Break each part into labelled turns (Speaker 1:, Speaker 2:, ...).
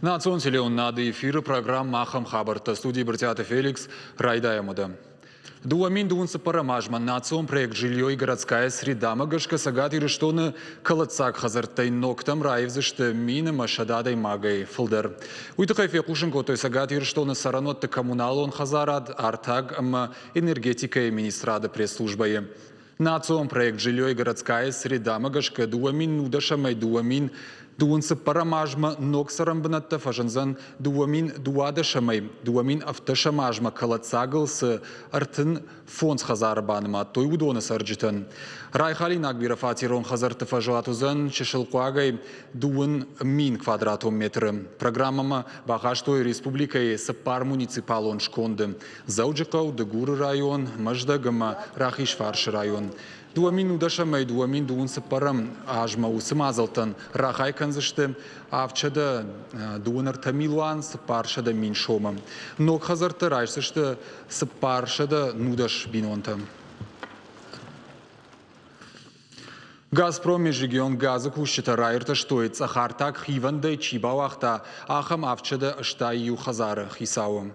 Speaker 1: Национ телеуынынады эфиры программӕ «Ахӕм хабӕрттӕ» студийы Брытъиаты Феликс. Райдайӕм уӕдӕ. 2024 азмӕ национ проект «Жилье и городская среда»-мӕ гӕсгӕ Цӕгат Ирыстоны кӕлӕддзаг хӕдзӕрттӕй ногтӕм раивдзысты 1100 адӕймагӕй фылдӕр. Уый тыххӕй фехъусын кодтой Цӕгат Ирыстоны цӕрӕнуӕтты коммуналон хӕдзарад, артаг ӕмӕ энергетикӕйы министрады пресс-службӕйы. Национ проект «Жилье и городская среда»-мӕ гӕсгӕ 2010-ӕй 2024 азмӕ ног цӕрӕнбынӕттӕ фӕзындзӕн 2012-ӕй 2017 азмӕ кӕлӕддзагыл цы 35 хӕдзары банымадтой, уыдоны цӕрджытӕн. Райхалинаг бирӕфатерон хӕдзӕртты фӕзуат уыдзӕн чысыл хъуагӕй 2000 квадратон метры. Программӕмӕ бахастой республикӕйы цыппар муниципалон сконды. Дзӕуджыхъӕу, Дыгуры район, Мӕздӕг ӕмӕ Рахизфарсы район. 2010-ӕй 2024 азмӕ уыцы мадзӕлттӕн рахай кӕндзысты 723 милуан 400 мин сомы. Ног хӕдзӕрттӕ райсдзысты 410 бинонтӕ. Газпром межрегион газы кусджытӕ раиртӕстой, цъӕхартаг хивӕндӕй чи бауагъта, ахӕм 781 хӕдзары хицауы.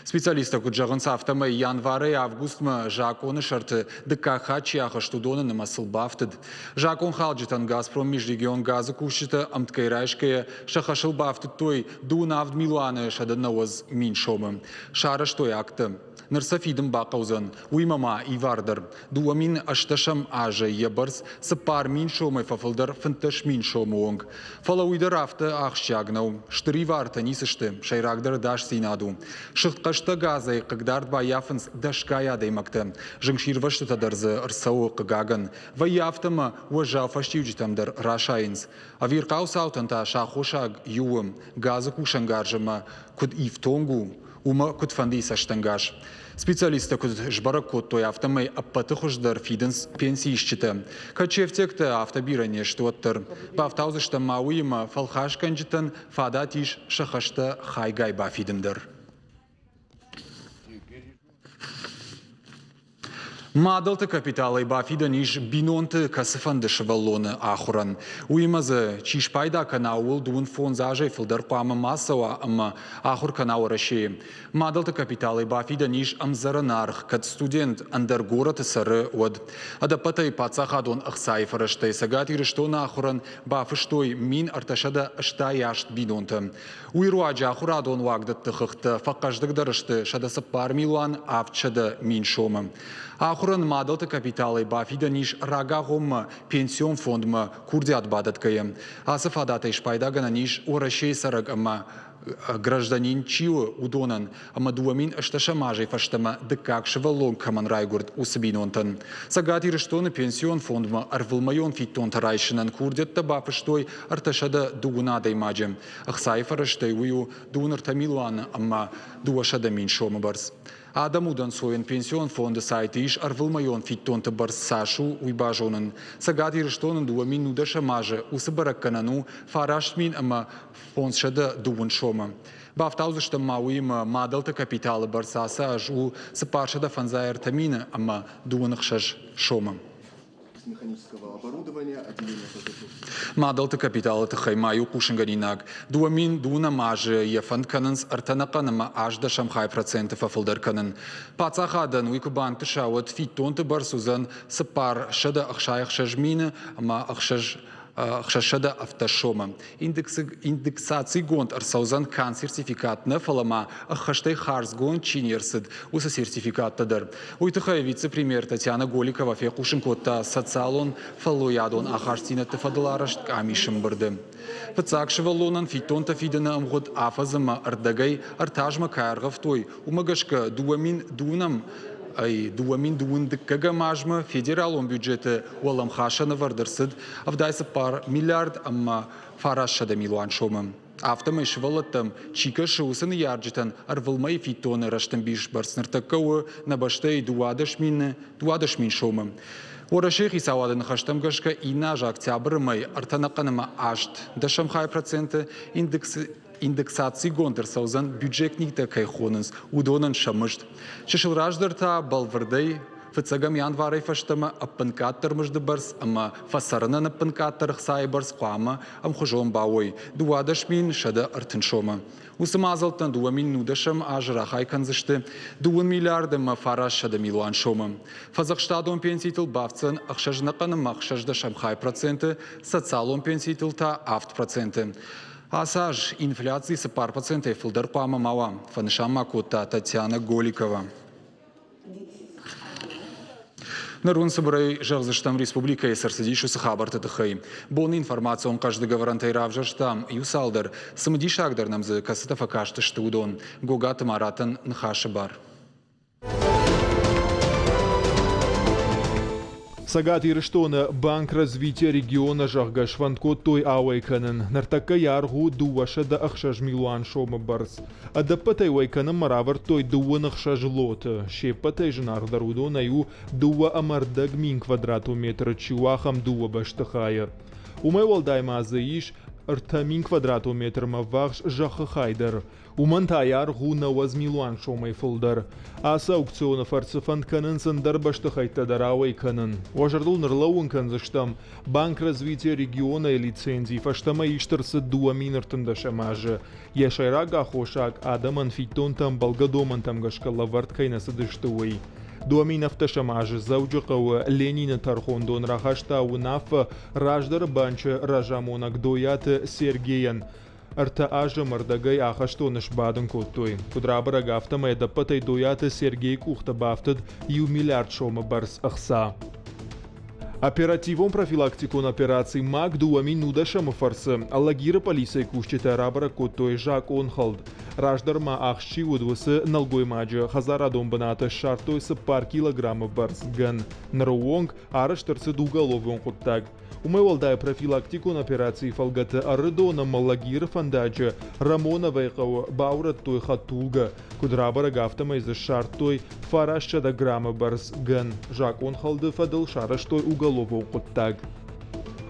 Speaker 1: Специалисттӕ куыд зӕгъынц, афтӕмӕй январӕй августмӕ закъоны сӕрты дыккаг хатт чи ахызт, уыдоны нымӕцыл бафтыд. Закъонхалджытӕн Газпром межрегион газы кусджытӕ ӕмткӕй райсгӕйӕ сӕ хӕсыл бафтыдтой 27 милуаны 190 мин сомы. Сарӕзтой акттӕ. Ныр сӕ фидын бахъӕудзӕн, уыимӕ ма ивар дӕр. 2018 азӕй йӕ бӕрц 4000 сомӕй фӕфылдӕр 15 мин сомы онг. Фӕлӕ уый дӕр афтӕ ахсджиаг нӕу. Стыр ивартӕ ницы сты, сӕйрагдӕр ӕдасдзинад у. Сыгъдхъӕстӕ газӕй хъыгдард баййафынц дӕсгай адӕймӕгтӕ. Зынгсирвӕзтытӕ дӕр дзы ӕрцӕуы, хъыгагӕн. Вӕййы афтӕ ӕмӕ уӕззау фӕстиуджытӕм дӕр расайынц. Ӕвирхъау цаутӕн та сӕ аххосаг иу у – газы кусӕнгарз ӕмӕ куыд ифтонг у, уымӕ куыдфӕндыйы цӕстӕнгас. Специалисттӕ куыд сбӕрӕг кодтой, афтӕмӕй ӕппӕты хуыздӕр фидынц пенсиисджытӕ. Кӕд се фтиӕгтӕ афтӕ бирӕ не сты, уӕддӕр. Бафтаудзыстӕм ма уыимӕ фӕлхасгӕнджытӕн фадат ис сӕ хӕстӕ хайгай бафидын дӕр. Мадӕлты капиталӕй бафидӕн ис бинонты кӕцыфӕнды сывӕллоны ахуырӕн. Уыимӕ дзы чи спайда кӕна, ууыл 25 азӕй фылдӕр хъуамӕ ма цӕуа ӕмӕ ахуыр кӕна Уӕрӕсейы. Мадӕлты капиталӕй бафидӕн ис ӕмдзӕрӕны аргъ, кӕд студент ӕндӕр горӕты цӕры, уӕд. Ӕдӕппӕтӕй паддзахадон ӕхцайы фӕрӕзтӕй Цӕгат Ирыстоны ахуырӕн бафыстой 1388 бинонтӕ. Уый руаджы ахуырадон уагдӕтты хыгъдтӕ фӕхъӕздыгдӕр сты 104 милуан 700 мин сомы. Ахуырӕн мадӕлты капиталӕй бафидӕн ис рагагъоммӕ пенсион фондмӕ курдиат бадӕтгӕйӕ. Ацы фадатӕй спайдагӕнӕн ис Уӕрӕсейы цӕрӕг ӕмӕ гражданин чи у, уыдонӕн ӕмӕ 2008 азӕй фӕстӕмӕ дыккаг сывӕллон кӕмӕн райгуырд, уыцы бинонтӕн. Цӕгат Ирыстоны пенсион фондмӕ ӕрвылмӕйон фиддонтӕ райсынӕн курдиӕттӕ бафыстой 302 адӕймаджы. Ӕхцайы фӕрӕзтӕй уый у 23 милуаны ӕмӕ 200 мин сомы бӕрц. Адӕм удӕнцойӕн пенсион фонды сайты ис ӕрвылмӕйон фиддонты бӕрц цас у, уый базонын. Цӕгат Ирыстоны 2010 азы уыцы бӕрӕггӕнӕн у 9 мин ӕмӕ 530 сомы. Бафтаудзыстӕм ма уыимӕ мадӕлты капиталы бӕрц ацы аз у 453 мины ӕмӕ 26 сомы. Мадӕлты капиталы тыххӕй ма иу хъусынгӕнинаг. 2002 азы йӕ фӕнд кӕнынц ӕртӕнӕхъӕн ӕмӕ ӕстдӕсӕм хай проценты фӕфылдӕр кӕнын. Паддзахадӕн уый куы бантыса, уӕд фиддонты бӕрц уыдзӕн 466 мины ӕмӕ 617 сомы. Индексацигонд ӕрцӕудзӕн канд сертификат нӕ, фӕлӕ ма ӕххӕстӕй хардзгонд чи не рцыд, уыцы сертификаттӕ дӕр. Уый тыххӕй вице-премьер Татьяна Голикова фехъусын кодта социалон фӕллойадон ахастдзинӕдты фӕдыл арӕзт къамисы ӕмбырды. Фыццаг сывӕллонӕн фиддонтӕ фидыны ӕмгъуыд афӕдз ӕмӕ ӕрдӕгӕй ӕртӕ азмӕ кӕй ӕргъӕвтой, уымӕ гӕсгӕ 2002 ӕй 2022 азмӕ федералон бюджеты уӕлӕмхасӕн ӕвӕрд ӕрцыд 74 миллиард ӕмӕ 900 милуан сомы. Афтӕмӕй сывӕллӕттӕм чи кӕсы, уыцы ныййарджытӕн ӕрвылмӕйы фиддоны рӕстӕмбис бӕрц ныртӕккӕ у нӕ бӕстӕйы 12 мин сомы. Уӕрӕсейы хицауады ныхӕстӕм гӕсгӕ иннӕ аз октябры мӕй ӕртӕнӕхъӕн ӕмӕ аст дӕсӕм хай проценты индексацигонд ӕрцӕудзӕн бюджетниктӕ кӕй хонынц, уыдонӕн сӕ мызд. Чысыл раздӕр та бӕлвырдӕй Фыццӕгӕм январӕй фӕстӕмӕ ӕппынкъаддӕр мызды бӕрц ӕмӕ фӕцӕрынӕн ӕппынкъаддӕр ӕхцайы бӕрц хъуамӕ ӕмхуызон бауой 12 130 сомы. Уыцы мадзӕлттӕн 2019 азы рахай кӕндзысты дыууын миллиард ӕмӕ 900 милуан сомы. Фӕдзӕхстадон пенситыл бафтдзӕн ӕхсӕз ӕнӕхъӕн ӕмӕ ӕхсӕздӕсӕм хай проценты, социалон пенситыл та 7%. Ацы аз инфляци 4%-ӕй фылдӕр хъуамӕ ма уа, фӕнысан ма кодта Татьяна Голикова. Ныр уын цыбырӕй зӕгъдзыстӕм республикӕйы цы рцыдис, уыцы хабӕртты тыххӕй. Боны информацион хъӕздыг ӕвӕрӕнтӕй равзӕрстам иу цалдӕр, цымыдисагдӕр нӕм дзы кӕцытӕ фӕкастысты, уыдон. Гогаты Маратӕн ныхасы бар.
Speaker 2: Цӕгат Ирыстоны Банк развития региона, зӕгъгӕ, сфӕнд кодтой ауӕй кӕнын. Ныртӕккӕ йӕ аргъ у 206 милуан сомы бӕрц. Ӕдӕппӕтӕй уӕй кӕнынмӕ равӕрдтой дыууын ӕхсӕз лоты. Се ппӕтӕй зынаргъдӕр уыдонӕй у 2,5 мин квадратон метры чи у, ахӕм дыууӕ бӕстыхайы. Уымӕй уӕлдай ма дзы ис 3000 квадратон метрмӕ ӕввахс зӕххы хай дӕр. Уымӕн та йӕ аргъ у 90 милуан сомӕй фылдӕр. Ацы аукционы фӕрцы фӕнд кӕнынц ӕндӕр бӕстыхӕйттӕ дӕр ауӕй кӕнын. Уӕ зӕрдыл нырлӕууын кӕндзыстӕм, Банк развития региона-йы лицензи фӕстӕмӕ ист ӕрцыд 2013 азы. Йӕ сӕйраг аххосаг адӕмӕн фиддонтӕ ӕмбӕлгӕ домӕнтӕм гӕсгӕ лӕвӕрд кӕй нӕ цыдысты, уый. 2017 азы Дзӕуджыхъӕуы Ленины тӕрхондон рахаста уынаффӕ раздӕры банчы разамонӕг Дойаты Сергейӕн Ӕртӕ азы ӕрдӕгӕй ахӕстоны сбадын кодтой. Куыд рабӕрӕг, афтӕмӕй ӕдӕппӕтӕй Дойаты Сергейы къухты бафтыд иу миллиард сомы бӕрц ӕхца. Оперативон-профилактикон операци МАГ 2010-ы фӕрцы Алагиры полицӕйы кусджытӕ рабӕрӕг кодтой закъонхӕлд. Раздӕр ма ахст чи уыд, уыцы нӕлгоймаджы хӕдзарадон бынаты ссардтой цыппар килограммы бӕрц гӕн. Ныры онг арӕзт ӕрцыд уголовон хъуыддаг. Уымӕй уӕлдай профилактикон операцийы фӕлгӕты Ӕрыдон ӕмӕ Лагиры фӕндаджы Рамоновӕй хъӕуы баурӕдтой хӕдтулгӕ. Куыд рабӕрӕг, афтӕмӕй дзы ссардтой 900 граммы бӕрц гӕн. Закъонхӕлды фӕдыл сарӕзтой уголовон хъуыддаг.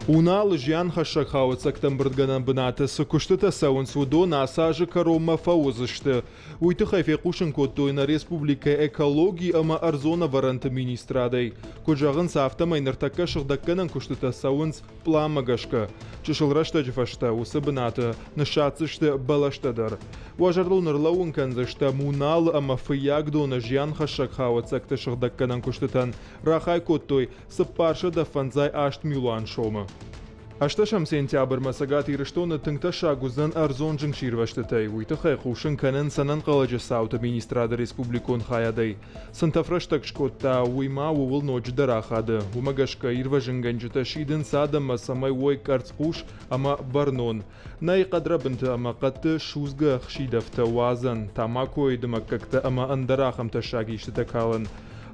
Speaker 2: Уналы зианхӕссӕг хауӕццӕгтӕ ӕмбырдгӕнӕн бынаты цы куыстытӕ цӕуынц, уыдон ацы азы кӕронмӕ фӕуыдзысты. Уый тыххӕй фехъусын кодтой нӕ республикӕйы экологи ӕмӕ ӕрдзон ӕвӕрӕнты министрадӕй. Куыд зӕгъынц, афтӕмӕй ныртӕккӕ сыгъдӕггӕнӕн куыстытӕ цӕуынц пъланмӕ гӕсгӕ. Чысыл рӕстӕджы фӕстӕ уыцы бынаты ныссадздзысты бӕлӕстӕ дӕр. Уӕ зӕрдыл ныллӕууын кӕндзыстӕм Уналы ӕмӕ Фыййагдоны зианхӕссӕг хауӕццӕгты сыгъдӕггӕнӕн куыстытӕн рахай кодтой 458 милуан сомы. Ӕстӕсӕм сентябрмӕ Цӕгат Ирыстоны тынг тӕссаг уыдзӕн ӕрдзон зынгсирвӕзтытӕй. Уый тыххӕй хъусын кӕнынц ӕнӕнхъӕлӕджы цауты министрады республикон хайадӕй. Цы тӕфрӕстӕг скодта, уый ма ууыл ноджыдӕр ахады. Уымӕ гӕсгӕ ирвӕзынгӕнджытӕ сидынц адӕммӕ, цӕмӕй уой къӕрцхъус ӕмӕ бӕрнон. Нӕй хъӕдрӕбынты ӕмӕ хъӕдты судзгӕ хсидӕвтӕ уадзӕн, тамакойы дымӕггӕгтӕ ӕмӕ ӕндӕр ахӕм тӕссаг истытӕ калын.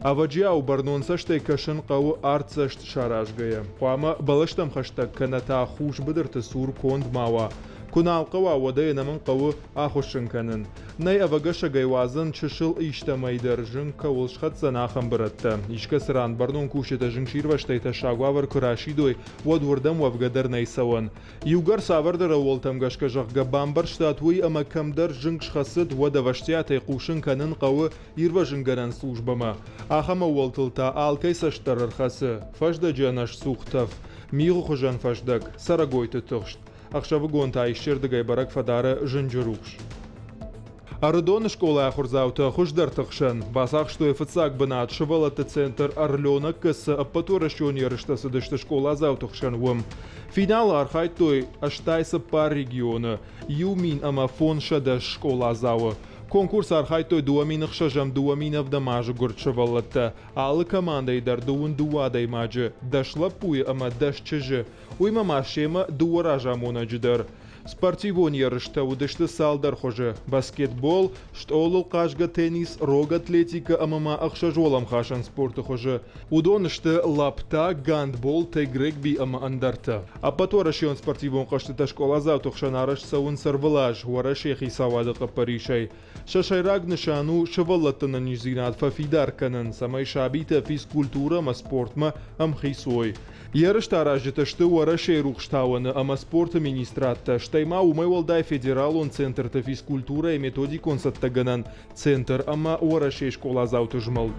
Speaker 2: Ӕвӕджиау бӕрнон цӕстӕй кӕсын хъӕуы артдзӕст саразгӕйӕ. Хъуамӕ бӕлӕстӕм хӕстӕг кӕнӕ та хус быдырты цур конд ма уа. Куы нал хъӕуа, уӕд ӕй ӕнӕмӕнг хъӕуы ахуыссын кӕнын. Нӕй ӕвӕгӕсӕгӕй уадзӕн чысыл истӕмӕй дӕр зынг кӕуыл схӕцдзӕн, ахӕм бырӕттӕ. Искӕцы ран бӕрнон кусджытӕ зынгсирвӕзтӕй тӕссаг уавӕр куы расидой, уӕд уырдӕм уӕвгӕ дӕр нӕй цӕуӕн. Иугӕр цавӕрдӕр ӕууӕлтӕм гӕсгӕ, зӕгъгӕ, бамбӕрстат уый ӕмӕ кӕмдӕр зынг схӕцыд, уӕд ӕвӕстиатӕй хъусын кӕнын хъӕуы ирвӕзынгӕнӕн службӕмӕ. Ахӕм ӕууӕлтыл та алкӕй цӕст дӕр ӕрхӕцы фӕздӕджы ӕнӕсцух тӕф, мигъы хуызӕн фӕздӕг, цӕрӕгойты тыхст. Ӕхсӕвыгон та исчердыгӕй бӕрӕг фӕдары зынджы рухс. Ӕрыдоны скъолайы ахуырдзаутӕ хуыздӕрты хсӕн бацахстой фыццаг бынат сывӕллӕтты центр «Орленок-ы» цы ӕппӕтуӕрӕсеон ерыстӕ цыдысты скъоладзауты хсӕн, уым. Финалы архайдтой 84 регионы, 1500 скъоладзауы. Конкурсы архайдтой 2006-ӕм, 2007 азы гуырд сывӕллӕттӕ. Алы командӕйы дӕр дыууын дыууӕ адӕймаджы, дӕс лӕппуйы ӕмӕ дӕс чызджы. Уыимӕ ма семӕ дыууӕ разамонӕджы дӕр. Спортивон ерыстӕ уыдысты цалдӕр хуызы: баскетбол, стъолыл хъазгӕ теннис, рог атлетикӕ ӕмӕ ма ӕхсӕз уӕлӕмхасӕн спорты хуызы. Уыдон сты лапта, гандбол, тег-регби ӕмӕ ӕндӕртӕ. Ӕппӕтуӕрӕсеон спортивон хъӕзтытӕ скъоладзауты хсӕн арӕзт цӕуынц ӕрвылаз Уӕрӕсейы хицауады хъӕппӕрисӕй. Сӕ сӕйраг нысан у сывӕллӕтты ӕнӕниздзинад фӕфидар кӕнын, цӕмӕй сабитӕ физкультурӕ ӕмӕ спортмӕ ӕмхиц уой. Ерыстӕ аразджытӕ сты Уӕрӕсейы рухстауӕны ӕмӕ спорты министрадтӕ, стӕй ма уымӕй уӕлдай федералон центрты физкультурӕйы методикон цӕттӕгӕнӕн центр ӕмӕ Уӕрӕсейы скъоладзауты змӕлд.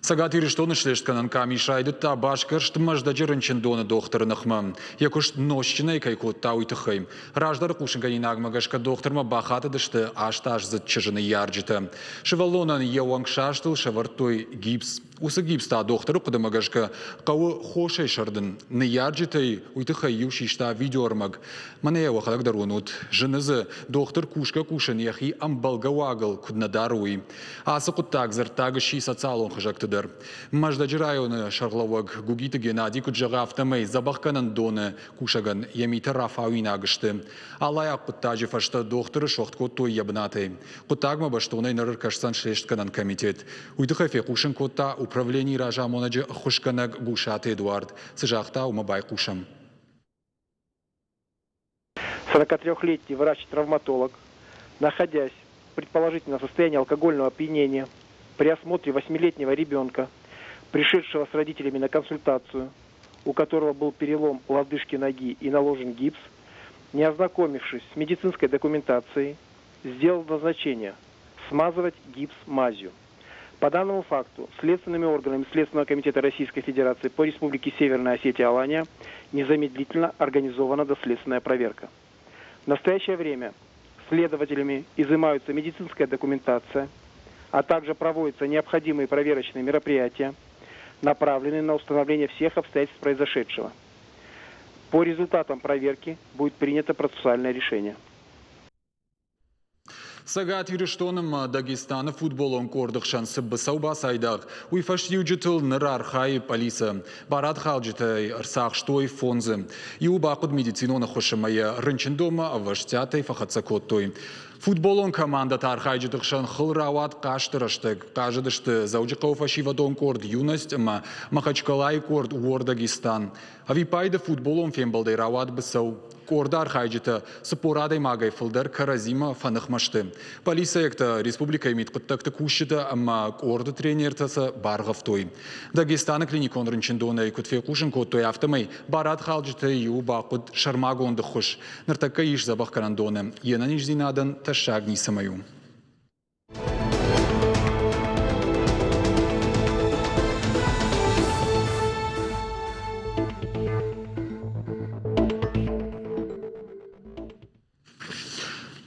Speaker 1: Цӕгат Ирыстоны слестгӕнӕн къамис райдыдта басгӕрст Мӕздӕджы рынчындоны дохтыры ныхмӕ. Йӕ куыст нозтджынӕй кӕй кодта, уый тыххӕй. Раздӕры хъусынгӕнинагмӕ гӕсгӕ дохтырмӕ бахатыдысты астаздзыд чызджы ныййарджытӕ. Сывӕллонӕн йӕ уӕнгсастыл сӕвӕрдтой гипс. Уыцы гипс та дохтыры хъуыдымӕ гӕсгӕ хъӕуы хосӕй сӕрдын. Ныййарджытӕй уый тыххӕй иу систа видеоӕрмӕг. Мӕнӕ йӕ уӕхӕдӕг дӕр уынут. Зыны дзы, дохтыр кусгӕ-кусын йӕхи ӕмбӕлгӕ уагыл куыд нӕ дары, уый. Ацы хъуыддаг дзырддаг сси социалон хызӕгты дӕр. Мӕздӕджы районы сӕргълӕууӕг Гугиты Геннадий куыд зӕгъы, афтӕмӕй дзӕбӕхгӕнӕн доны кусӕгӕн йӕ митӕ рафауинаг сты. Алайаг хъуыддаджы фӕстӕ дохтыры суӕгъд кодтой йӕ бынатӕй. Хъуыддагмӕ бӕстонӕй ныр ӕркӕсдзӕн слестгӕнӕн комитет. Уый тыххӕй фехъусын кодта управленийы разамонӕджы ӕххуысгӕнӕг Гусаты Эдуард. Цы загъта, уымӕ байхъусӕм.
Speaker 3: 43-летний врач-травматолог, находясь предположительно в состоянии алкогольного опьянения, при осмотре восьмилетнего ребенка, пришедшего с родителями на консультацию, у которого был перелом лодыжки ноги и наложен гипс, не ознакомившись с медицинской документацией, сделал назначение смазывать гипс мазью. По данному факту следственными органами Следственного комитета Российской Федерации по Республике Северная Осетия-Алания незамедлительно организована доследственная проверка. В настоящее время следователями изымаются медицинская документация, а также проводятся необходимые проверочные мероприятия, направленные на установление всех обстоятельств произошедшего. По результатам проверки будет принято процессуальное решение.
Speaker 1: Цӕгат Ирыстоны ӕмӕ Дагестаны футболон къорды хсӕн цы быцӕу бацайдагъ, уый фӕстиуджытыл ныр архайы пъӕлицӕ. Барадхалджытӕй ӕрцахстой фондзы. Иуы бахъуыд медицинон ӕххуыс ӕмӕ йӕ рынчындонмӕ ӕвӕстиатӕй фӕхӕццӕ кодтой. Футболон командӕты архайджыты хсӕн хыл рауад хъазты рӕстӕг. Хъазыдысты Дзӕуджыхъӕуы фӕсивӕдон къорд «Юность» ӕмӕ Махачкалайы къорд «Уор Дагестан». Ӕвиппайды футболон фембӕлдӕй рауад быцӕу. Къорды архайджытӕ 40 адӕймагӕй фылдӕр кӕрӕдзимӕ фӕныхмӕ сты. Полицейӕгтӕ, республикӕйы мидхъуыддӕгты кусджытӕ ӕмӕ къорды тренертӕ сӕ баргъӕвтой. Дагестаны клиникон рынчындонӕй куыд фехъусын кодтой, афтӕмӕй барадхалджытӕй иуы бахъуыд сӕрмагонд ӕххуыс. Ныртӕккӕ ис дзӕбӕхгӕнӕндоны. Йе нӕниздзинадӕн тӕссаг ницӕмӕй у.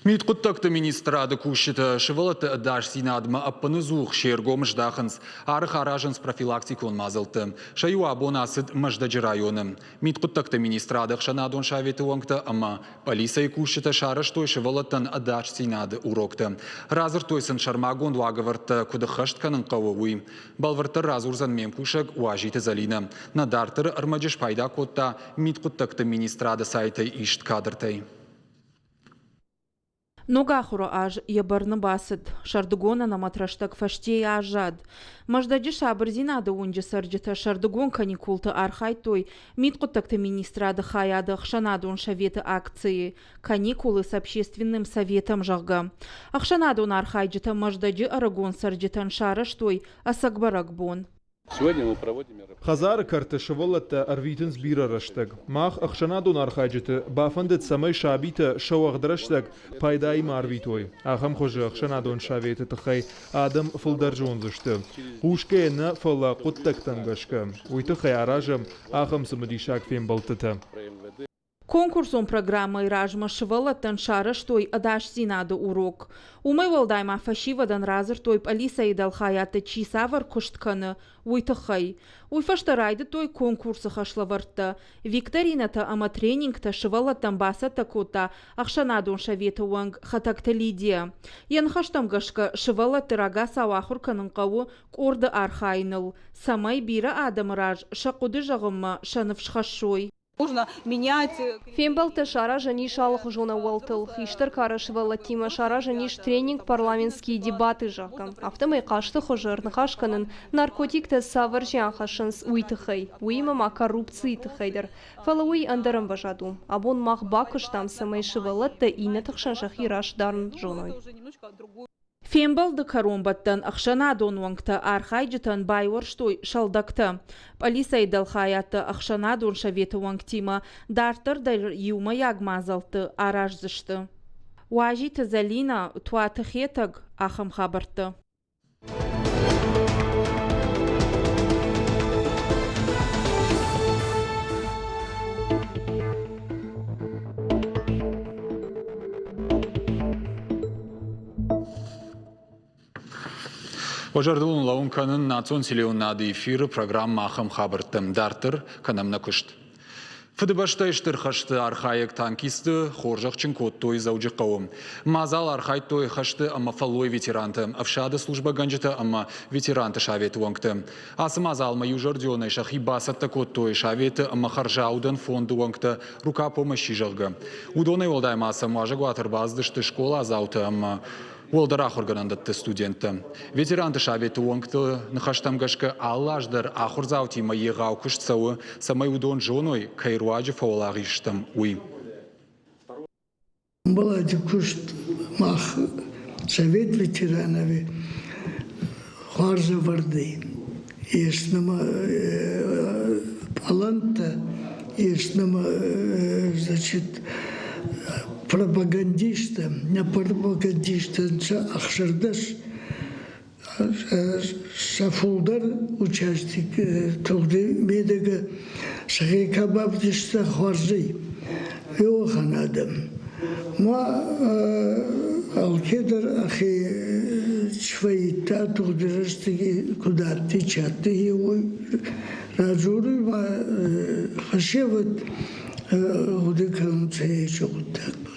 Speaker 1: Мидхъуыддӕгты министрады кусджытӕ сывӕллӕтты ӕдасдзинадмӕ ӕппынӕдзух се ргом здахынц, арӕх аразынц профилактикон мадзӕлттӕ. Сӕ иу абон ацыд Мӕздӕджы районы. Мидхъуыддӕгты министрады ӕхсӕнадон советы уӕнгтӕ ӕмӕ пъӕлицӕйы кусджытӕ сарӕзтой сывӕллӕттӕн ӕдасдзинады уроктӕ. Радзырдтой сын сӕрмагонд уагӕвӕрдтӕ куыд ӕххӕст кӕнын хъӕуы, уый. Бӕлвырддӕр радзурдзӕн ме мкусӕг Уазиты Зӕлинӕ. Нӕ дарддӕры ӕрмӕджы спайда кодта мидхъуыддӕгты министрады сайтӕй ист кадртӕй.
Speaker 4: Ног ахуыры аз йӕ бӕрны бацыд. Сӕрдыгон ӕнӕмӕт рӕстӕг фӕстейӕ аззад. Мӕздӕджы сабырдзинады уынджы цӕрджытӕ сӕрдыгон каникулты архайдтой Мидхъуыддӕгты министрады хайады ӕхсӕнадон советы акцийы «Каникулы с общественным советом», зӕгъгӕ. Ӕхсӕнадон архайджытӕ Мӕздӕджы ӕрыгон цӕрджытӕн сарӕзтой ӕцӕг бӕрӕгбон.
Speaker 2: Хӕдзары кӕрты сывӕллӕттӕ ӕрвитынц бирӕ рӕстӕг. Мах, ӕхсӕнадон архайджыты, бафӕндыд, цӕмӕй сабитӕ сӕ уӕгъд рӕстӕг пайдаимӕ арвитой. Ахӕм хуызы ӕхсӕнадон советы тыххӕй адӕм фылдӕр зондзысты. Хъусгӕ нӕ, фӕлӕ хъуыддӕгтӕм гӕсгӕ. Уый тыххӕй аразӕм ахӕм цымыдисаг фембӕлдтытӕ.
Speaker 4: Конкурсон программӕйы размӕ сывӕллӕттӕн сарӕзтой ӕдасдзинады урок. Уымӕй уӕлдай ма фӕсивӕдӕн радзырдтой пъӕлицӕйы дӕлхайадты чи цавӕр куыст кӕны, уый тыххӕй. Уый фӕстӕ райдыдтой конкурсы хӕслӕвӕрдтӕ. Викторинӕтӕ ӕмӕ тренингтӕ сывӕллӕттӕн бацӕттӕ кодта ӕхсӕнадон советы уӕнг Хӕтӕгты Лидия. Йӕ ныхӕстӕм гӕсгӕ, сывӕллӕтты рагацау ахуыр кӕнын хъӕуы къорды архайыныл, цӕмӕй бирӕ адӕмы раз сӕ хъуыды зӕгъынмӕ сӕ ныфс хӕссой.
Speaker 5: Фембӕлдтӕ саразӕн ис алыхуызон ӕууӕлтыл. Хистӕр кары сывӕллӕттимӕ саразӕн ис тренинг «Парламентские дебаты», зӕгъгӕ. Афтӕмӕй хъазты хуызы ӕрныхас кӕнын, наркотиктӕ цавӕр зиан хӕссынц, уый тыххӕй. Уыимӕ ма коррупцийы тыххӕй дӕр. Фӕлӕ уый ӕндӕр ӕмвӕзад у. Абон мах бакуыстам, цӕмӕй сывӕллӕттӕ иннӕты хсӕн сӕхи раст дарын зоной.
Speaker 4: Фембӕлды кӕронбӕттӕн ӕхсӕнадон уӕнгтӕ архайджытӕн байуӕрстой сӕлдӕгтӕ. Пъӕлицӕйы дӕлхайадты ӕхсӕнадон советы уӕнгтимӕ дарддӕр дӕр иумӕйаг мадзӕлтты араздзысты. Уазиты Зӕлинӕ, Туаты Хетӕг, ахӕм хабӕрттӕ.
Speaker 1: Уӕ зӕрдыл уын лӕууын кӕнын национ телеуынынады эфиры программӕ ахӕм хабӕрттӕм. Дарддӕр кӕнӕм нӕ куыст. Фыдыбӕстӕйы Стыр хӕсты архайӕг танкистты хорзӕхджын кодтой Дзӕуджыхъӕуы. Мадзал архайдтой хӕсты ӕмӕ фӕллойы ветерантӕ, ӕфсады службӕгӕнджытӕ ӕмӕ ветеранты советы уӕнгтӕ. Ацы мадзалмӕ иузӕрдионӕй сӕхи бацӕттӕ кодтой советы ӕмӕ хӕрзаудӕн фонды уӕнгтӕ «Рука помощи», зӕгъгӕ. Уыдонӕй уӕлдай ма сӕм уазӕгуаты ӕрбацыдысты скъоладзаутӕ ӕмӕ уӕлдӕр ахуыргӕнӕндӕтты студенттӕ. Ветеранты советы уӕнгты ныхӕстӕм гӕсгӕ алы аз дӕр ахуырдзаутимӕ егъау куыст цӕуы, цӕмӕй уыдон зоной, кӕй руаджы фӕуӕлахиз стӕм, уый.
Speaker 6: Ӕмбалади куст мах совет ветеранови хуарзӕвӕрдӕй ес нӕмӕ пълӕнттӕ, ес нӕмӕ, значит, пропагандисттӕ, нӕ пропагандисттӕ нцӕ 16, сӕ фулдӕр участник тугъди медӕгӕ сӕхе ка бавдиста хуарзӕй, уӕхӕн адӕм. Ма алкедӕр ӕхе фӕййидта тугъди рӕстӕги куд адтӕй, чи адтӕй, уой радзоруй ма фӕсевӕд гъуди кӕнунцӕ еци гъуддагбӕл.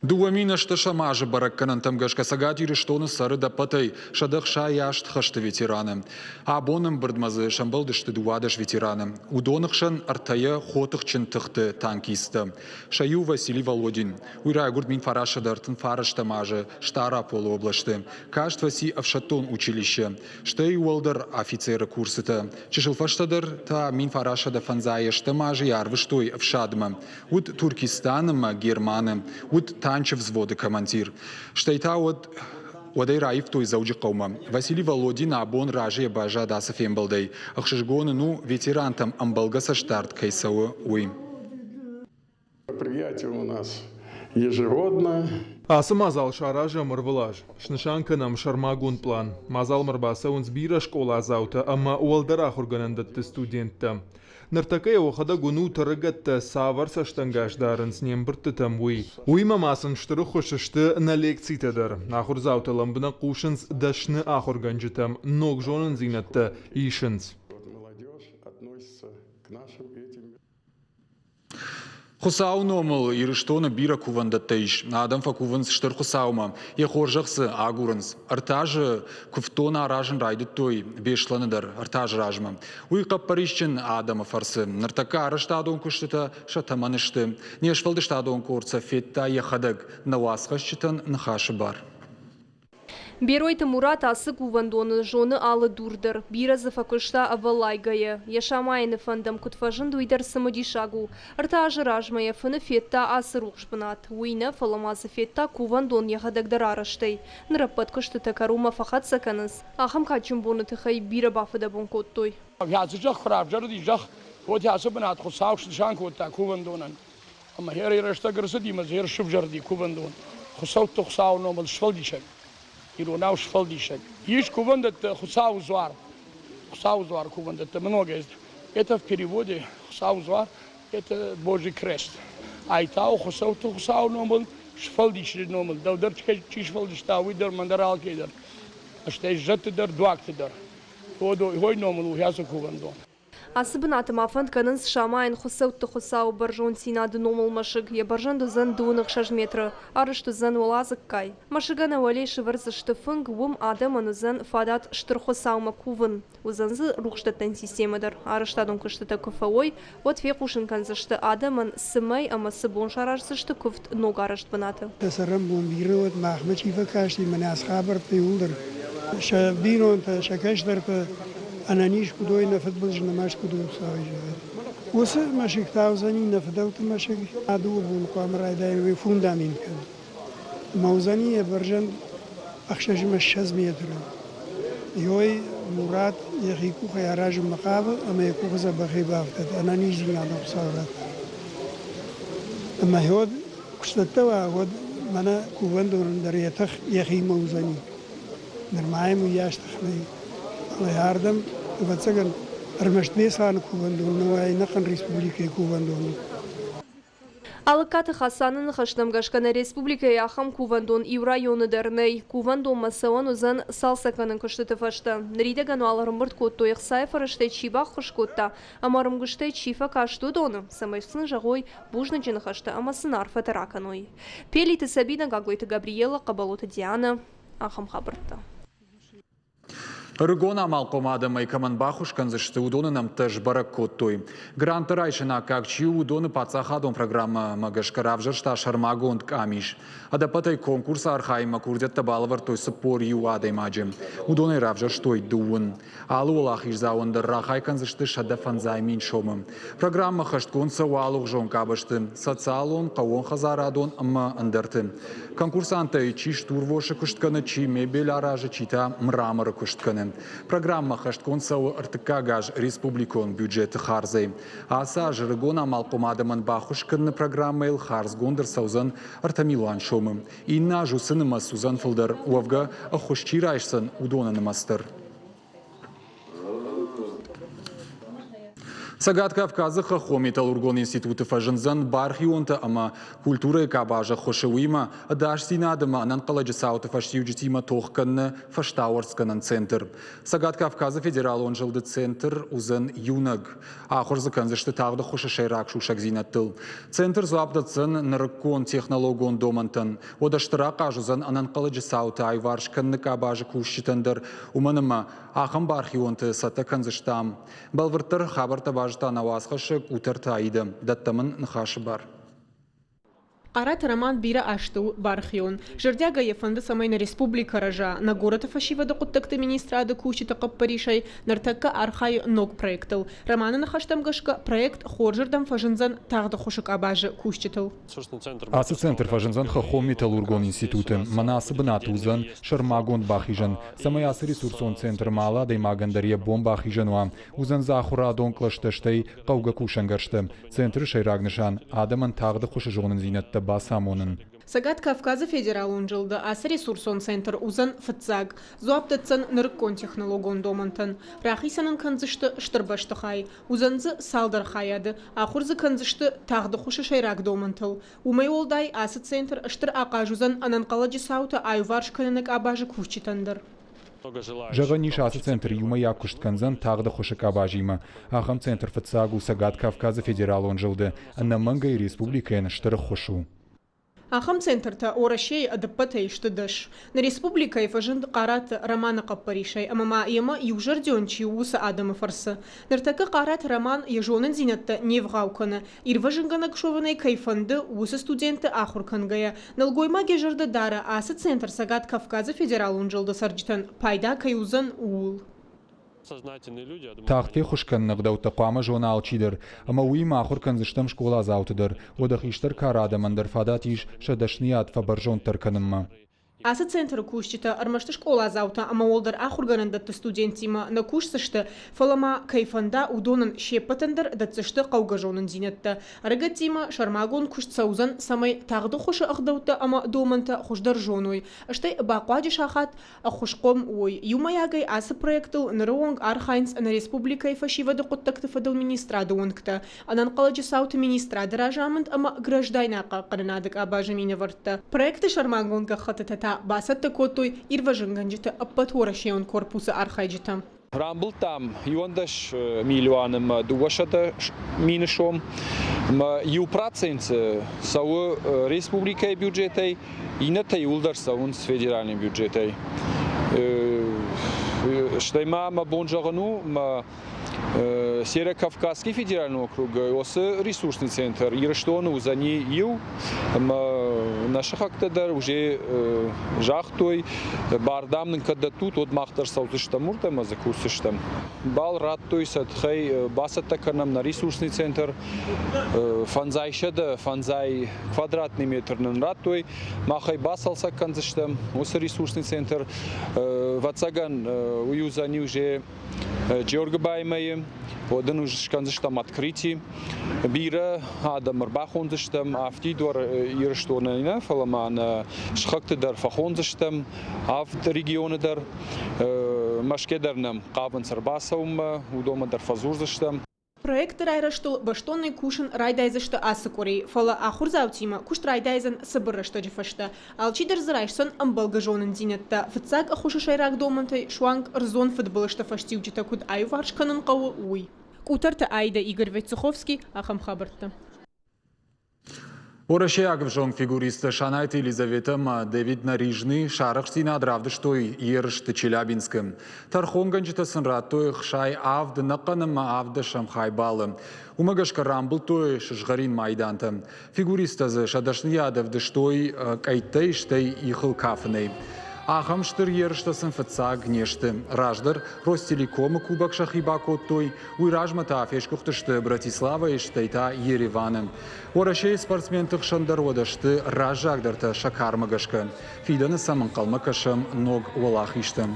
Speaker 1: 2008 азы бӕрӕггӕнӕнтӕм гӕсгӕ Цӕгат Ирыстоны цӕры ӕппӕтӕй 168 хӕсты ветераны. Абон ӕмбырдмӕ дзы сӕмбӕлдысты 12 ветераны. Уыдоны хсӕн ӕртӕйӕ хотыхджын тыхты танкисттӕ. Сӕ иу Василий Володин. Уый райгуырд 1939 азы Стъараполы областы. Каст фӕци ӕфсӕддон училище, стӕй уӕлдӕр офицеры курсытӕ. Чысыл фӕстӕдӕр та 1958 азы йӕ арвыстой ӕфсадмӕ. Уыд Туркестаны ӕмӕ Германы, уыд танчы взводы командир. Стӕй та уӕд уӕдӕй раивтой Дзӕуджыхъӕумӕ. Василий Володин абон разыйӕ баззад ацы фембӕлдӕй. Ӕхсызгон ын у, ветерантӕм ӕмбӕлгӕ цӕстдард кӕй цӕуы, уый.
Speaker 7: Мероприятие у нас ежегодно.
Speaker 2: Ацы мадзал саразӕм ӕрвылаз. Снысан кӕнӕм сӕрмагонд пълан. Мадзалмӕ ӕрбацӕуынц бирӕ скъоладзаутӕ ӕмӕ уӕлдӕр ахуыргӕнӕндӕтты студенттӕ. Ныртӕккӕ йӕ уӕхӕдӕг уынут ӕрыгӕттӕ цавӕр цӕстӕнгас дарынц не мбырдтытӕм, уый. Уыимӕ ма сын стыр ӕххуыс сты нӕ лекцитӕ дӕр. Ахуырдзаутӕ лӕмбынӕг хъусынц дӕсны ахуыргӕнджытӕм, ног зонындзинӕдтӕ исынц.
Speaker 1: Хуыцауы номыл Ирыстоны бирӕ кувӕндӕттӕ ис. Адӕм фӕкувынц Стыр Хуыцаумӕ, йӕ хорзӕх дзы агурынц. Ӕртӕ азы куывддон аразын райдыдтой Беслӕны дӕр ӕртӕ азы размӕ. Уый хъӕппӕрисджын адӕмы фӕрцы. Ныртӕккӕ арӕзтадон куыстытӕ сӕ тӕмӕны сты. Не сфӕлдыстадон къорд сӕ федта йӕхӕдӕг, нӕ уацхӕсджытӕн ныхасы бар.
Speaker 5: Беройты Мурат ацы кувӕндоны зоны алы дур дӕр, бирӕ дзы фӕкуыста ӕвӕллайгӕйӕ. Йӕ самайыны фӕнд ӕм куыд фӕзынд, уый дӕр цымыдисаг у. Ӕртӕ азы размӕ йӕ фыны федта ацы рухс бынат. Уый нӕ, фӕлӕ ма дзы федта кувӕндон йӕхӕдӕг дӕр арӕзтӕй. Ныр ӕппӕт куыстытӕ кӕронмӕ фӕхӕццӕ кӕнынц. Ахӕм кадджын боны тыххӕй бирӕ бафыдӕбон кодтой.
Speaker 8: Ацы зӕхх куы равзӕрди зӕхх, уӕд ацы бынат Хуыцау снысан кодта кувӕндонӕн. Ӕмӕ гъер рӕстӕг ӕрцыди ӕмӕ дзы сывзӕрди кувӕндон. Хуыцӕутты Хуыцауы номыл сфӕлдисӕг, иронау сфӕлдисӕг. Ис кувӕндӕттӕ Хуыцауы дзуар. Хуыцауы дзуар кувӕндӕттӕ много есть. Это в переводе Хуыцауы дзуар, это Божий крест. Ай та у Хуыцӕутты Хуыцауы номыл, сфӕлдисӕджы номыл. Дӕу дӕр чи сфӕлдыста, уый дӕр, мӕн дӕр, алкӕй дӕр. Стӕй зӕдты дӕр, дуагты дӕр. Ой номыл у ацы кувӕндон.
Speaker 5: Ацы бынаты ма фӕнд кӕнынц самайын Хуыцӕутты Хуыцауы бӕрзонддзинады номыл мӕсыг. Йӕ бӕрзӕнд уыдзӕн 26 метры, арӕзт уыдзӕн уӕладзыггай. Мӕсыгӕн уӕле сӕвӕрдзысты фынг, уым адӕмӕн уыдзӕн фадат Стыр Хуыцаумӕ кувын. Уыдзӕн дзы рухсдӕттӕн системӕ дӕр. Арӕзтадон куыстытӕ куы фӕуой, уӕд фехъусын кӕндзысты адӕмӕн, цы мӕй ӕмӕ цы бон сараздзысты куывд ног арӕзт бынаты.
Speaker 9: Сӕ цӕрӕнбон бирӕ уӕд махмӕ чи фӕкасти, мӕнӕ ацы хабӕрттӕ иууылдӕр сӕ бинонтӕ, сӕ кӕстӕртӕ ӕнӕниз куыд уой, нӕ фыдбылыз нӕ маст куыд у, Хуыцауӕй зӕгъӕд. Уыцы мӕсыг та уыдзӕни нӕ фыдӕлты мӕсыг. А дыууӕ боны хъуамӕ райдайӕм уый фундамент кӕнын. Ӕмӕ уыдзӕни йӕ бӕрзӕнд 26 метры. Йой Мурат йӕхи къухӕй аразынмӕ хъавы ӕмӕ йӕ къухы дзӕбӕхӕй бафтыд, ӕнӕниздзинадӕн Хуыцау радта. Ӕмӕ уӕд куы сцӕттӕ уа, уӕд мӕнӕ кувӕндонӕн дӕр йӕ тых йӕхимӕ уыдзӕни. Нырма йӕм уыйас тых нӕй. Фӕлӕ ардӕм, ӕвӕццӕгӕн, ӕрмӕст Беслӕны кувӕндон нӕ уа, ӕнӕхъӕн республикӕйы кувӕндон у.
Speaker 5: Алыккаты Хасаны ныхӕстӕм гӕсгӕ нӕ республикӕйы ахӕм кувӕндон иу районы дӕр нӕй. Кувӕндонмӕ цӕуӕн уыдзӕн цалцӕггӕнӕн куыстыты фӕстӕ. Ныридӕгӕн уал ӕрӕмбырд кодтой ӕхцайы фӕрӕзтӕй чи баххуыс кодта ӕмӕ ӕрмгуыстӕй чи фӕкаст, уыдоны, цӕмӕй сын зӕгъой бузныджы ныхӕстӕ ӕмӕ сын арфӕтӕ ракӕной. Пелиты Сабинӕ, Гаглойты Габриела, Хъӕбӕлоты Дианӕ. Ахӕм хабӕрттӕ.
Speaker 1: Ӕрыгон амалхъом адӕмӕй кӕмӕн баххуыс кӕндзысты, уыдоны нӕмттӕ сбӕрӕг кодтой. Гранттӕ райсын аккаг чи у, уыдоны паддзахадон программӕмӕ гӕсгӕ равзӕрста сӕрмагонд къамис. Ӕдӕппӕтӕй конкурсы архайынмӕ курдиӕттӕ балӕвӕрдтой 41 адӕймаджы. Уыдонӕй равзӕрстой дыууын. Алы уӕлахиздзауӕн дӕр рахай кӕндзысты 150 000 сомы. Программӕ хӕстгонд цӕуы алыгъуызон къабӕзты – социалон, хъӕууонхӕдзарадон ӕмӕ ӕндӕрты. Конкурсанттӕй чи стурвосы куыст кӕны, чи мебель аразы, чи та мраморы куыст кӕны. Программӕ хӕстгонд цӕуы ӕртыккаг аз республикон бюджеты хардзӕй. Ацы аз ӕрыгон амалхъом адӕмӕн баххуыс кӕныны программӕйыл хардзгонд ӕрцӕудзӕн 3 милуан сомы. Иннӕ аз уыцы нымӕц уыдзӕн фылдӕр. Уӕвгӕ, ӕххуыс чи райсдзӕн, уыдоны нымӕц дӕр. Цӕгат Кавказы хӕххон металлургон институты фӕзындзӕн бархионтӕ ӕмӕ культурӕйы къабаз ӕххуысы, уыимӕ ӕдасдзинад ӕмӕ ӕнӕнхъӕлӕджы цауты фӕстиуджытимӕ тох кӕныны фӕстауӕрцгӕнӕн центр. Цӕгат Кавказы федералон зылды центр уыдзӕн иунӕг. Ахуыр дзы кӕндзысты тагъд ӕххуысы сӕйраг сусӕгдзинӕдтыл. Центр дзуапп дӕтдзӕн нырыккон технологон домӕнтӕн. Уӕдӕ стыр ахъаз уыдзӕн ӕнӕнхъӕлӕджы цаутӕ аиуварс кӕныны къабазы кусджытӕн дӕр, уымӕн ӕмӕ ахӕм бархионты цӕттӕ кӕндзыстӕм. Бӕлвырддӕр хабӕрттӕ базыдта нӕ уацхӕссӕг Къутӕрты Аидӕ. Дӕттӕм ын ныхасы бар.
Speaker 10: Хъараты Роман бирӕ азты у бархион. Зӕрдиагӕй йӕ фӕнды, цӕмӕй нӕ республикӕ рӕза. Нӕ горӕты фӕсивӕды хъуыддӕгты министрады кусджыты хъӕппӕрисӕй ныртӕккӕ архайы ног проектыл. Романы ныхӕстӕм гӕсгӕ, проект хорзырдӕм фӕзындзӕн тагъд ӕххуысы къабазы кусджытыл.
Speaker 1: Ацы центр фӕзындзӕн хӕххон металлургон институты. Мӕнӕ ацы бынаты уыдзӕн сӕрмагонд бахизӕн, цӕмӕй ацы ресурсон центрмӕ алы адӕймагӕн дӕр йӕ бон бахизӕн уа. Уыдзӕн дзы ахуырадон кълӕстӕ, стӕй хъӕугӕ кусӕнгӕрзтӕ. Центры сӕйраг нысан – адӕмӕн тагъд ӕххуысы зонындзинӕдтӕ бацамонын.
Speaker 10: Цӕгат Кавказы федералон зылды ацы ресурсон центр уыдзӕн фыццаг. Дзуапп дӕтдзӕн нырыккон технологон домӕнтӕн. Рахицӕн ын кӕндзысты стыр бӕстыхай. Уыдзӕн дзы цалдӕр хайады, ахуыр дзы кӕндзысты тагъд ӕххуысы сӕйраг домӕнтыл. Уымӕй уӕлдай ацы центр стыр ахъаз уыдзӕн ӕнӕнхъӕлӕджы цаутӕ аиуварс кӕныны къабазы кусджытӕн дӕр.
Speaker 1: Зӕгъӕн ис, ацы центр иумӕйаг куыст кӕндзӕн тагъд ӕххуысы къабазимӕ. Ахӕм центр фыццаг у Цӕгат Кавказы федералон зылды, ӕнӕмӕнгӕй республикӕйӕн стыр ӕххуыс у.
Speaker 10: Ахӕм центртӕ Уӕрӕсейы ӕдӕппӕтӕй сты дӕс. Нӕ республикӕйы фӕзынд Хъараты Романы хъӕппӕрисӕй ӕмӕ ма йемӕ иузӕрдион чи у, уыцы адӕмы фӕрцы. Ныртӕккӕ Хъараты Роман йӕ зонындзинӕдтӕ не вгъау кӕны, ирвӕзынгӕнӕг суӕвын ӕй кӕй фӕнды, уыцы студентты ахуыр кӕнгӕйӕ. Нӕлгоймаг йӕ зӕрдӕ дары, ацы центр Цӕгат Кавказы федералон зылды цӕрджытӕн пайда кӕй уыдзӕн, ууыл.
Speaker 1: Тагъд феххуыс кӕныны ӕгъдӕуттӕ хъуамӕ зона алчидӕр, ӕмӕ уыимӕ ахуыр кӕндзыстӕм скъоладзауты дӕр, уӕдӕ хистӕр кары адӕмӕн дӕр фадат ис сӕ дӕсныйад фӕбӕрзонддӕр кӕнынмӕ.
Speaker 10: Ацы центры кусджытӕ ӕрмӕст скъоладзаутӕ ӕмӕ уӕлдӕр ахуыргӕнӕндӕтты студенттимӕ нӕ кусдзысты, фӕлӕ ма кӕй фӕнда, уыдонӕн се ппӕтӕн дӕр дӕтдзысты хъӕугӕ зонындзинӕдтӕ. Ӕрыгӕттимӕ сӕрмагонд куыст цӕудзӕн, цӕмӕй тагъд ӕххуысы ӕгъдӕуттӕ ӕмӕ домӕнтӕ хуыздӕр зоной, стӕй бахъуаджы сахат ӕххуысхъом уой. Иумӕйагӕй ацы проектыл ныры онг архайынц нӕ республикӕйы фӕсивӕды хъуыддӕгты фӕдыл министрады уӕнгтӕ, ӕнӕнхъӕлӕджы цауты министрады разамынд ӕмӕ граждайнаг хъахъхъӕнынады къабазы минӕвӕрттӕ. Проекты сӕрмагонд гӕххӕттытӕ та бацӕттӕ кодтой ирвӕзынгӕнджыты ӕппӕтуӕрӕсейон корпусы архайджытӕ.
Speaker 11: Рамбылдтам 11 милуаны ӕмӕ 200 000 сом. Ӕмӕ 1% цӕуы республикӕйы бюджетӕй, иннӕтӕ иууылдӕр цӕуынц федеральный бюджетӕй. Стӕй ма мӕ бон зӕгъын у, мӕ Северо-Кавказский федеральный округ осы ресурсный центр Ирыстоны уыдзӕни иу, ӕмӕ нӕ сыхӕгтӕ дӕр уже загътой, бар дам нын кӕд дӕттут, уӕд мах дӕр цӕудзыстӕм уырдӕм ӕмӕ дзы кусдзыстӕм. Бал радтой сӕ тыххӕй бацӕттӕ кӕнӕм нӕ ресурсный центр. Фӕндзай сӕдӕ фӕндзай квадратный метр нын радтой. Мах ӕй бацалцӕг кӕндзыстӕм, уыцы ресурсный центр. Ӕвӕццӕгӕн, уый уыдзӕни уже Джеоргуыбаймӕйы, уӕд ын скӕндзыстӕм открытие. Бирӕ адӕм ӕрбахондзыстӕм, афтид Ирыстонӕй нӕ, фӕлӕ ма нӕ сыхӕгты дӕр фӕхондзыстӕм, авд регионы дӕр. Мӕскуы дӕр нӕм хъавынц ӕрбацӕуынмӕ, уыдонмӕ дӕр фӕдзурдзыстӕм.
Speaker 10: Проекты райрӕзтыл бӕстонӕй кусын райдайдзысты ацы къуыри, фӕлӕ ахуырдзаутимӕ куыст райдайдзӕн цыбыр рӕстӕджы фӕстӕ. Алчидӕр дзы райсдзӕн ӕмбӕлгӕ зонындзинӕдтӕ, фыццаг ӕххуысы сӕйраг домӕнтӕй суанг ӕрдзон фыдбылызты фӕстиуджытӕ куыд аиуварс кӕнын хъӕуы, уый. Къутӕрты Аидӕ, Игорь Войцеховский, ахӕм хабӕрттӕ.
Speaker 1: Уӕрӕсейаг ӕвзонг фигуристтӕ Шанайты Елизаветӕ ӕмӕ Дэвид Нарижный сӕ арӕхстдзинад равдыстой ерысты Челябинскы. Тӕрхонгӕнджытӕ сын радтой 67 ӕнӕхъӕн ӕмӕ ӕвддӕсӕм хай баллы. Уымӕ гӕсгӕ рамбылдтой сызгъӕрин майдантӕ. Фигуристтӕ дзы сӕ дӕсныйад ӕвдыстой къӕйттӕй, стӕй ихыл кафынӕй. Ахӕм стыр ерыстӕ сын фыццаг не сты. Раздӕр Ростелекомы кубок сӕхи бакодтой, Уый размӕ та фесгуыхтысты Братиславайы, стӕй та Ереваны. Уӕрӕсейы спортсменты хсӕн дӕр уӕдӕ сты раззагдӕртӕ сӕ кармӕ гӕсгӕ. Фидӕны сӕм ӕнхъӕлмӕ кӕсӕм ног уӕлахизтӕм.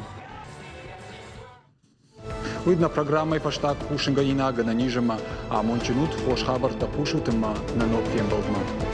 Speaker 1: Уый нӕ программӕйы фӕстаг хъусынгӕнинаг ӕнӕниз ӕмӕ амондджын ут, хорз хабӕрттӕ хъусут ӕмӕ нӕ ног фембӕлдмӕ.